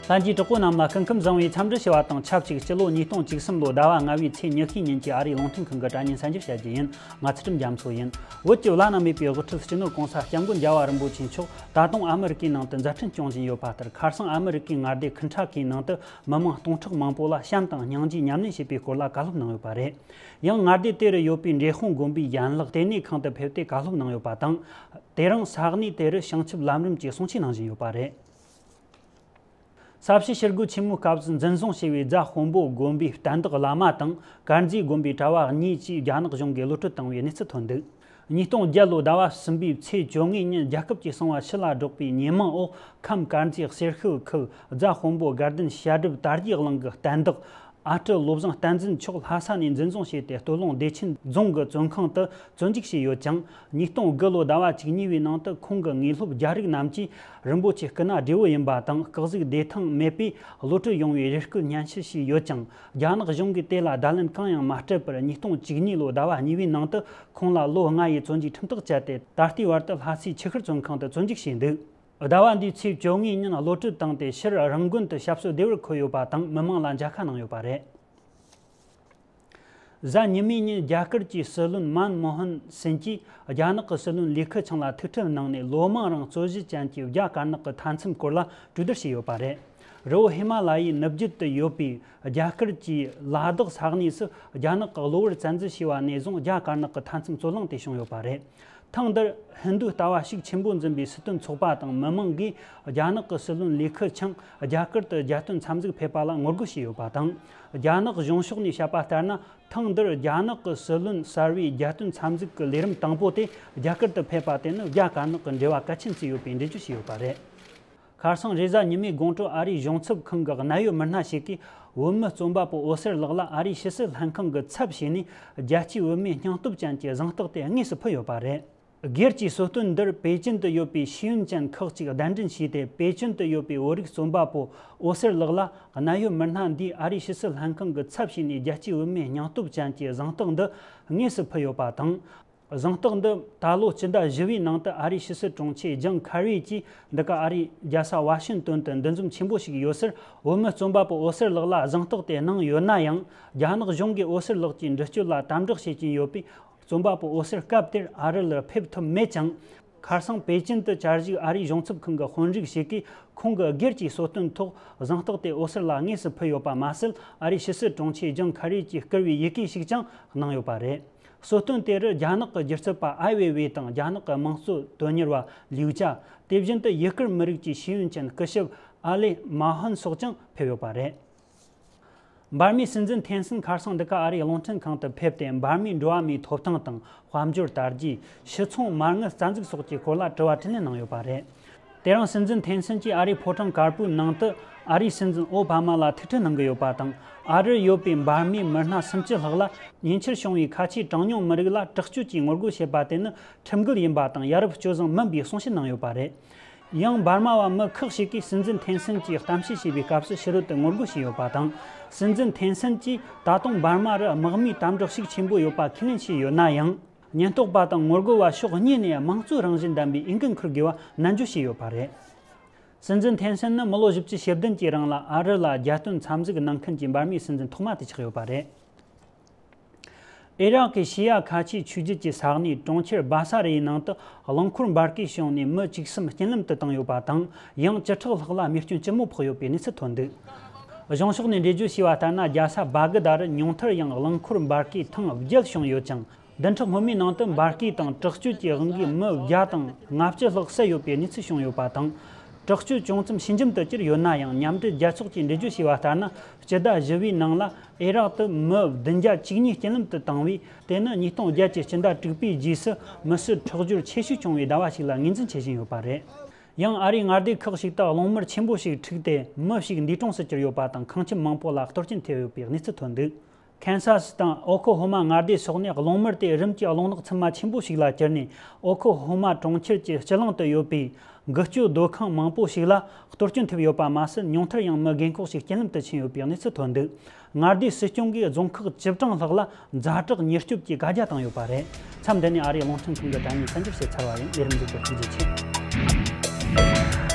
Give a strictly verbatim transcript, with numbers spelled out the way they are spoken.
ལྷན་རྒྱས་གྲོགས་པོ་རྣམས་ལ་སྐུ་ཁམས་བཟང་བའི་འཚམས་འདྲི་ཞུ་བ་དང་ཆབས་ཅིག་སྤྱི་ལོ་ཉིས་སྟོང་བཅུ་གསུམ་ལོ་ཟླ་བ་ལྔ་བའི་ཚེས་ཉི་ཤུའི་ཉིན་གྱི་ཨ་རིའི་རླུང་འཕྲིན་ཁང་གི་དྲ་བརྙན་གསན་རྒྱབ་བྱ་རྒྱུ་ཡིན། ང་ཚུལ་ཁྲིམས་རྒྱ་མཚོ་ཡིན། བོད་ཀྱི་བླ་ན་མེད་པའི་དབུ་ཁྲིད་སྤྱི་ནོར་༸གོང་ས་༸སྐྱབས་མགོན་རྒྱལ་བ་རིན་པོ་ཆེ་མཆོག་ད་དུང་ཨ་མི་རི་ཀའི་ནང་དུ་མཛད་འཕྲིན་སྐྱོང་བཞིན་ཡོད་པ་ལྟར། ཁ་སང་ཨ་མི་རི་ཀའི་མངའ་སྡེ་ཁི་ཁྲ་ཁིའི་ནང་དུ་མི་མང་སྟོང་ཕྲག་མང་པོ་ལ་བྱམས་དང་སྙིང་རྗེའི་ཉམས་ལེན་བྱས་པའི་སྐོར་ལ་བཀའ་སློབ་གནང་ཡོད་པ་རེད། ཡང་མངའ་སྡེ་དེ་རུ་ཡོད་པའི་འབྲས་སྤུངས་དགོན་པའི་ཡན་ལག་ལྟེ་གནས་ཁང་དུ་ཕེབས་ཏེ་བཀའ་སློབ་གནང་ཡོད་པ་དང་། དེ་རིང་ས་གནས་དེ་རུ་བྱང་ཆུབ་ལམ་རིམ་གྱི་གསུང་ཆོས་གནང་བཞིན་ཡོད་པ་རེད། ས་བྱི་ཞི་རྒོལ་ཆེན་མོའི་སྐབས་སུ་འཛིན་བཟུང་བྱས་པའི་རྫ་དཔོན་པོ་དགོན་པའི་བསྟན་བདག་བླ་མ་དང་དཀར་མཛེས་དགོན་པའི་གྲྭ་བ་གཉིས་ཀྱིས་རྒྱ་ནག་གཞུང་གིས་གློད་གྲོལ་བཏང་བའི་གནས་ཚུལ་ཐོན་འདུག་ཉིས་སྟོང་བརྒྱད་ལོའི་ཟླ་བ་གསུམ་པའི་ཚེས་བཅོ་ལྔའི་ཉིན། རྒྱལ་ཁབ་ཀྱི་གསང་བ་ཕྱི་ལ་སྒྲོག་པའི་ཉེས་མིང་འོག་ཁམས་དཀར་མཛེས་གསེར་ཤུལ་ཁུལ་རྫ་དཔོན་པོ་དགའ་ལྡན་བཤད་སྒྲུབ་དར་རྒྱས་གླིང་གི་བསྟན་བདག་ཨ་སྤྲུལ་བློ་བཟང་བསྟན་འཛིན་མཆོག་ལྷ་ས་ནས་འཛིན་བཟུང་བྱས་ཏེ། སྟོད་ལུང་བདེ་ཆེན་རྫོང་གི་བཙོན་ཁང་དུ་བཙོན་འཇུག་བྱས་ཡོད་ཅིང་། ཉིས་སྟོང་དགུ་ལོའི་ཟླ་བ་བཅུ་གཉིས་པའི་ནང་དུ་ཁོང་གི་དངོས་སློབ་རྒྱ་རིགས་རྣམས་ཀྱིས་རིན་པོ་ཆེ་སྐུ་ན་བགྲེས་པོ་ཡིན་པ་དང་། སྐུ་གཟུགས་བདེ་ཐང་མེད་པས་གློད་གྲོལ་ཡོང་བའི་རེ་སྐུལ་སྙན་ཞུ་བྱས་ཡོད་ཅིང་། རྒྱ་ནག་གཞུང་གིས་དེ་ལ་བརྡ་ལན་གང་ཡང་མ་སྤྲད་པར། ཉིས་སྟོང་བཅུ་གཉིས་ལོའི་ཟླ་བ་གཉིས་པའི་ནང་དུ་ཁོང་ལ་ལོ་ལྔ་ཡི་བཙོན་འཇུག་ཁྲིམས་ཐག་བཅད་དེ། ད་ལྟའི་བར་དུ་ལྷ་སའི་ཆུ་ཤུར་བཙོན་ཁང་དུ་བཙོན་འཇུག་བྱས་འདུག་ཟླ་བ་འདིའི་ཚེས་བཅོ་ལྔའི་ཉིན་གློད་གྲོལ་བཏང་སྟེ། ཕྱིར་རང་དགོན་དུ་ཞབས་སོར་བདེ་བར་འཁོད་ཡོད་པ་དང་། མི་མང་ལ་མཇལ་ཁ་གནང་ཡོད་པ་རེད། གཟའ་ཉི་མའི་ཉིན་རྒྱ་གར་གྱི་སྲིད་བློན་མན་མོ་ཧན་སིན་གྱིས་རྒྱ་ནག་གི་སྲིད་བློན་ལི་ཁི་ཆང་ལ་ཐུག་འཕྲད་གནང་ནས། ལོ་མང་རིང་རྩོད་གཞི་ཅན་གྱི་རྒྱ་དཀར་ནག་གི་མཐའ་མཚམས་སྐོར་ལ་གྲོས་བསྡུར་བྱས་ཡོད་པ་རེད། རི་བོ་ཧི་མ་ལ་ཡའི་ནུབ་རྒྱུད་དུ་ཡོད་པའི་རྒྱ་གར་གྱི་ལ་དྭགས་ས་གནས་སུ་རྒྱ་ནག་གི་གློ་བུར་བཙན་འཛུལ་བྱས་པ་ནས་བཟུང་། རྒྱ་དཀར་ནག་གི་མཐའ་མཚམས་རྩོད་གླེང་དེ་བྱུང་ཡོད་པ་རེད། ཐེངས་འདིར་ཧིན་རྡུ་ལྟ་བ་ཤུགས་ཆེན་པོ་འཛིན་པའི་སྲིད་དོན་ཚོགས་པ་དང་མི་མང་གིས་རྒྱ་ནག་གི་སྲིད་བློན་ལི་ཁི་ཆང་རྒྱ་གར་དུ་རྒྱ་སྟོན་འཚམས་གཟིགས་ཕེབས་པ་ལ་ངོ་རྒོལ་བྱས་ཡོད་པ་དང་། རྒྱ་ནག་གཞུང་ཕྱོགས་ནས་བཤད་པ་ལྟར་ན། ཐེངས་འདིར་རྒྱ་ནག་གི་སྲིད་བློན་གསར་བའི་རྒྱ་སྟོན་འཚམས་གཟིགས་ཀྱི་ལས་རིམ་དང་པོ་དེ་རྒྱ་གར་དུ་ཕེབས་པ་དེ་ནི་རྒྱ་དཀར་ནག་གི་འབྲེལ་བ་གལ་ཆེན་བརྩིས་ཡོད་པའི་འགྲེལ་བརྗོད་བྱས་ཡོད་པ་རེད། ཁ་སང་རེས་གཟའ་ཉི་མའི་དགོང་དྲོ་ཨ་རིའི་གཞུང་ཚབ་ཁང་གི་གནད་ཡོད་མི་སྣ་ཞིག་གིས་བོད་མི་རྩོམ་པ་པོ་འོད་ཟེར་ལགས་ལ་ཨ་རིའི་ཕྱི་སྲིད་ལྷན་ཁང་གི་ཚབ་བྱས་ནས་རྒྱལ་སྤྱིའི་བོད་མིའི་སྙིང་སྟོབས་ཅན་གྱི་གཟེངས་རྟགས་དེ་དངོས་སུ་ཕུལ་ཡོད་པ་རེད། སྒེར་གྱི་གསོལ་སྟོན་འདིར་པེ་ཅིན་དུ་ཡོད་པའི་ཤེས་ཡོན་ཅན་ཁག་ཅིག་གདན་འདྲེན་བྱས་ཏེ། པེ་ཅིན་དུ་ཡོད་པའི་བོད་རིགས་རྩོམ་པ་པོ་འོད་ཟེར་ལགས་ལ་གནད་ཡོད་མི་སྣ་འདིས་ཨ་རིའི་ཕྱི་སྲིད་ལྷན་ཁང་གི་ཚབ་བྱས་ནས་རྒྱལ་སྤྱིའི་བོད་མིའི་སྙིང་སྟོབས་ཅན་གྱི་གཟེངས་རྟགས་འདི་དངོས་སུ་ཕུལ་ཡོད་པ་དང་། གཟེངས་རྟགས་འདི་ད་ལོ་སྤྱི་ཟླ་བཞི་པའི་ནང་དུ་ཨ་རིའི་ཕྱི་སྲིད་དྲུང་ཆེ་ཇོན་ཁ་རི་གྱིས་འདི་ག་ཨ་རིའི་རྒྱལ་ས་ཝ་ཤིང་ཏོན་དུ་འདུ་འཛོམས་ཆེན་པོ་ཞིག་ཡོད་སར། བོད་མི་རྩོམ་པ་པོ་འོད་ཟེར་ལགས་ལ་གཟེངས་རྟགས་དེ་གནང་ཡོད་ན་ཡང་། རྒྱ་ནག་གཞུང་གིས་འོད་ཟེར་ལགས་ཀྱི་འདྲི་གཅོད་ལ་དམ་དྲག་བྱེད་ཀྱིན་ཡོད་པས། རྩོམ་པ་པོ་འོད་ཟེར་སྐབས་དེར་ཨ་རི་ལ་ཕེབས་ཐུབ་མེད་ཅིང་། ཁ་སང་པེ་ཅིན་དུ་བཅར་བཞུགས་ཨ་རིའི་གཞུང་ཚབ་ཁང་གི་དཔོན་རིགས་ཤིག་གིས་ཁོང་གི་སྒེར་གྱི་གསོལ་སྟོན་ཐོག་གཟེངས་རྟགས་དེ་འོད་ཟེར་ལ་དངོས་སུ་ཕུལ་ཡོད་པ་མ་ཟད། ཨ་རིའི་ཕྱི་སྲིད་དྲུང་ཆེ་ཇོན་ཁ་རི་གྱིས་བསྐུར་བའི་ཡི་གེ་ཞིག་ཀྱང་གནང་ཡོད་པ་རེད། གསོལ་སྟོན་དེ་རུ་རྒྱ་ནག་གི་སྒྱུ་རྩལ་པ་ཨའི་ཝེ་ཝེ་དང་། རྒྱ་ནག་གི་དམངས་གཙོ་དོན་གཉེར་བ་ལིའུ་ཅཱ། དེ་བཞིན་དུ་ཡུ་གུར་མི་རིགས་ཀྱི་ཤེས་ཡོན་ཅན་སྐུ་ཞབས་ཨ་ལེ་མ་ཧོན་སོགས་ཀྱང་ཕེབས་ཡོད་པ་རེད། འབར་མའི་སྲིད་འཛིན་ཐེན་སན་ཁ་སང་འདི་ག་ཨ་རིའི་རླུང་འཕྲིན་ཁང་དུ་ཕེབས་ཏེ། འབར་མའི་འགྲོ་བ་མིའི་ཐོབ་ཐང་དང་། དཔལ་འབྱོར་དར་རྒྱས། ཕྱི་ཚོང་མ་དངུལ་རྩ་འཛུགས་སོགས་ཀྱི་སྐོར་ལ་དྲི་བ་དྲིས་ལན་གནང་ཡོད་པ་རེད། དེ་རིང་སྲིད་འཛིན་ཐེན་སན་གྱིས་ཨ་རིའི་ཕོ་བྲང་དཀར་པོའི་ནང་དུ་ཨ་རིའི་སྲིད་འཛིན་ཨོ་བྷ་མ་ལ་ཐུག་འཕྲད་གནང་གི་ཡོད་པ་དང་། ཨ་རིར་ཡོད་པའི་འབར་མའི་མི་སྣ་སུམ་ཅུ་ལྷག་ལ་ཉེ་ཆར་བྱུང་བའི་ཁ་ཆེའི་གྲངས་ཉུང་མི་རིགས་ལ་དྲག་སྤྱོད་ཀྱིས་ངོ་རྒོལ་བྱས་པ་དེ་ནི་ཁྲིམས་འགལ་ཡིན་པ་དང་། ཡ་རབས་སྤྱོད་བཟང་མིན་པའི་གསུང་བཤད་གནང་ཡོད་པ་རེད། ཡང་འབར་མ་བ་མི་ཁག་ཞིག་གིས་སྲིད་འཛིན་ཐེན་སན་གྱིས་གཏམ་བཤད་བྱས་པའི་སྐབས་སུ་ཕྱི་རོལ་དུ་ངོ་རྒོལ་བྱས་ཡོད་པ་དང་། སྲིད་འཛིན་ཐེན་སན་གྱིས་ད་དུང་འབར་མ་རུ་དམག་མིའི་དམ་དྲག་ཤུགས་ཆེན་པོ་ཡོད་པ་ཁས་ལེན་བྱས་ཡོད་ན་ཡང་། ཉེན་རྟོག་པ་དང་ངོ་རྒོལ་བ་ཕྱོགས་གཉིས་ནས་དམངས་གཙོའི་རང་བཞིན་ལྡན་པའི་འོས་འགན་འཁུར་དགོས་པ་ནན་བརྗོད་བྱས་ཡོད་པ་རེད། སྲིད་འཛིན་ཐེན་སན་ནི་མི་ལོ་བཞི་བཅུ་ཞེ་བདུན་གྱི་རིང་ལ་ཨ་རི་ལ་རྒྱ་སྟོན་འཚམས་གཟིགས་གནང་མཁན་གྱི་འབར་མའི་སྲིད་འཛིན་ཐོག་མ་དེ་ཆགས་ཡོད་པ་རེད། ཨི་རག་གི་ཤི་ཡ་ཁ་ཆེའི་ཆོས་བརྒྱུད་ཀྱི་ས་གནས་གྲོང་ཁྱེར་སྦ་ས་རི་ཡི་ནང་དུ་རླངས་འཁོར་འབར་གས་བྱུང་ནས་མི་བཅུ་གསུམ་རྐྱེན་ལམ་དུ་བཏང་ཡོད་པ་དང་། ཡང་བཅུ་ཕྲག་ལྷག་ལ་རྨས་སྐྱོན་ལྕི་མོ་ཕོག་ཡོད་པའི་གནས་ཚུལ་ཐོན་འདུག་གཞུང་ཕྱོགས་ནས་འགྲེལ་བརྗོད་བྱས་པ་ལྟར་ན། རྒྱལ་ས་སྦ་གི་དཱ་རུ་ཉུང་མཐར་ཡང་རླངས་འཁོར་འབར་གས་ཐེངས་བརྒྱད་བྱུང་ཡོད་ཅིང་། བདུན་ཕྲག་སྔོན་མའི་ནང་དུ་འབར་གས་དང་དྲག་སྤྱོད་ཀྱི་དབང་གིས་མི་བརྒྱ་དང་ལྔ་བཅུ་ལྷག་བསད་ཡོད་པའི་གནས་ཚུལ་བྱུང་ཡོད་པ་དང་། དྲག་སྤྱོད་ཅུང་ཙམ་ཞི་འཇམ་དུ་གྱུར་ཡོད་ན་ཡང་། མཉམ་འབྲེལ་རྒྱལ་ཚོགས་ཀྱིས་འགྲེལ་བརྗོད་བྱས་པ་ལྟར་ན། སྤྱི་ཟླ་བཞི་པའི་ནང་ལ་ཨི་རག་ཏུ་མི་བདུན་བརྒྱ་བཅུ་གཉིས་རྐྱེན་ལམ་དུ་བཏང་བས། དེ་ནི་ཉིས་སྟོང་བརྒྱད་ཀྱི་སྤྱི་ཟླ་དྲུག་པའི་རྗེས་སུ་མི་སེར་འཕྲོག་སྦྱོར་ཆེ་ཤོས་བྱུང་བའི་ཟླ་བ་ཞིག་ལ་ངོས་འཛིན་བྱེད་བཞིན་ཡོད་པ་རེད། ཡང་ཨ་རིའི་མངའ་སྡེ་ཁག་ཞིག་ཏུ་གློག་དམར་ཆེན་པོ་ཞིག་འཁྲུགས་ཏེ། མི་ཞིག་འདས་གྲོངས་སུ་གྱུར་ཡོད་པ་དང་། ཁང་ཁྱིམ་མང་པོ་ལ་གཏོར་སྐྱོན་ཐེབས་ཡོད་པའི་གནས་ཚུལ་ཐོན་འདུག་ཁན་སཱ་སི་དང་ཨོ་ཁོ་ཧོ་མ་མངའ་སྡེ་སོགས་ནས་གློག་དམར་དེ་རིམ་གྱིས་རླུང་ནག་ཚི་མ་ཆེན་པོ་ཞིག་ལ་གྱུར་ནས། ཨོ་ཁོ་ཧོ་མ་གྲོང་ཁྱེར་གྱི་སྤྱི་གླིང་དུ་ཡོད་པའི་འགུལ་སྐྱོད་སྡོད་ཁང་མང་པོ་ཞིག་ལ་གཏོར་སྐྱོན་ཐེབས་ཡོད་པ་མ་ཟད། ཉུང་མཐར་ཡང་མི་རྒས་འཁོགས་ཤིག་རྐྱེན་ལམ་དུ་ཕྱིན་ཡོད་པའི་གནས་ཚུལ་ཐོན་འདུག་མངའ་སྡེའི་སྲིད་སྐྱོང་གིས་རྫོང་ཁག་བཅུ་གྲངས་ལྷག་ལ་ཛ་དྲག་ཉེན་སྐྱོབ་ཀྱི་བཀའ་རྒྱ་བཏང་ཡོད་པ་རེད། མཚམས་འདི་ནས་ཨ་རིའི་རླུང་འཕྲིན་ཁང་གི་དྲ་བརྙན་གསར་འགྱུར་བཤད་ཚར་བ་ཡིན། ལས་རིམ་མཇུག་ཏུ་ཐུགས་རྗེ་ཆེ།